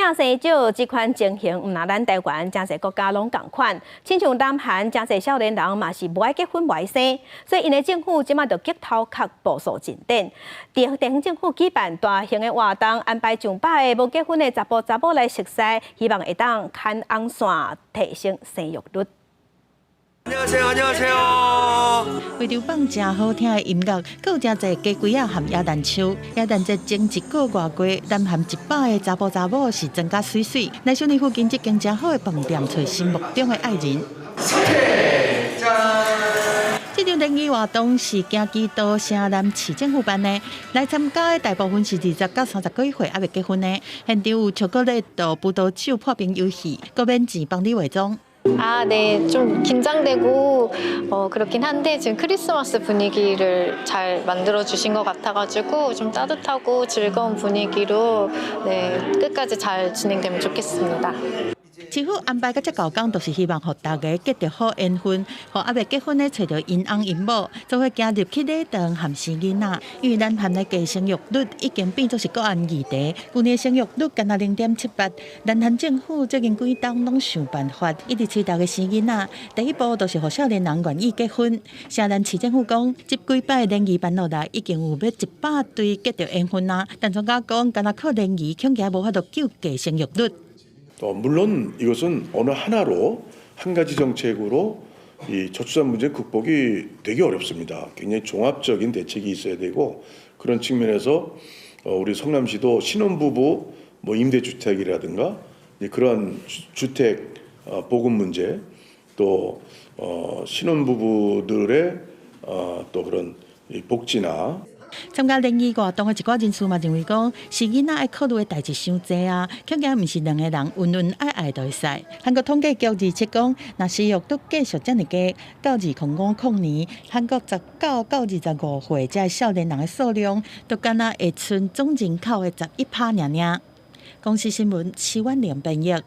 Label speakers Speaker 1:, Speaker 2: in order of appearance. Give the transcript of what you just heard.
Speaker 1: 囝生少這款情形，毋但咱台灣，誠濟國家攏仝款。親像南韓，誠濟少年人嘛是無愛結婚、無愛生，所以𪜶的政府這馬就激頭殼部署進展。地方政府舉辦大型的活動，安排上百个無結婚的查埔查某來熟似，希望會當牽紅線，提升生育率。
Speaker 2: 안녕하세요，안녕하세요。
Speaker 3: 會場放誠好聽的音樂，閣有誠濟雞胿仔和耶誕樹。耶誕節前一個外月，南韓100個查埔查某是妝甲媠媠，來首爾附近這間誠好的飯店，揣心目中的愛人。這場聯誼活動是京畿道城南市政府辦的，來參加的大部分是20到30幾歲猶未結婚的。現場有巧克力、葡萄酒破冰遊戲，閣免錢幫你化妝。
Speaker 4: 아, 네, 좀 긴장되고 그렇긴 한데 지금 크리스마스 분위기를 잘 만들어 주신 것 같아가지고 좀 따뜻하고 즐거운 분위기로 네, 끝까지 잘 진행되면 좋겠습니다.
Speaker 3: 市府安排甲這厚工，就是希望予大家結著好緣分，予猶未結婚的揣著𪜶翁𪜶某，做伙行入去禮堂和生囡仔。因為南韓的低生育率已經變做是國安議題，舊年生育率干焦0.78。南韓政府最近幾冬攏想辦法，一直催大家生囡仔。第一步就是予少年人願意結婚。城南市政府講，這幾擺聯誼辦落來，已經有欲100對結著緣分啊。但專家講，干焦靠聯誼，恐驚無法度救低生育率。
Speaker 5: 물론 이것은 어느 하나로 한 가지 정책으로 이 저출산 문제 극복이 되기 어렵습니다. 굉장히 종합적인 대책이 있어야 되고 그런 측면에서 우리 성남시도 신혼부부 뭐 임대주택이라든가 그러한 주택 보급 문제 또 신혼부부들의 또 그런 복지나
Speaker 3: 參加聯誼活動的一寡人士嘛認為講，生囡仔愛考慮的代誌傷濟啊，恐驚毋是兩個人恩恩愛愛就會使。韓國統計局預測講，若生育率繼續遮爾低，到2050年，韓國19到25歲這少年人的數量，都干焦會賰總人口的11趴爾爾。公視新聞，徐婉玲編譯。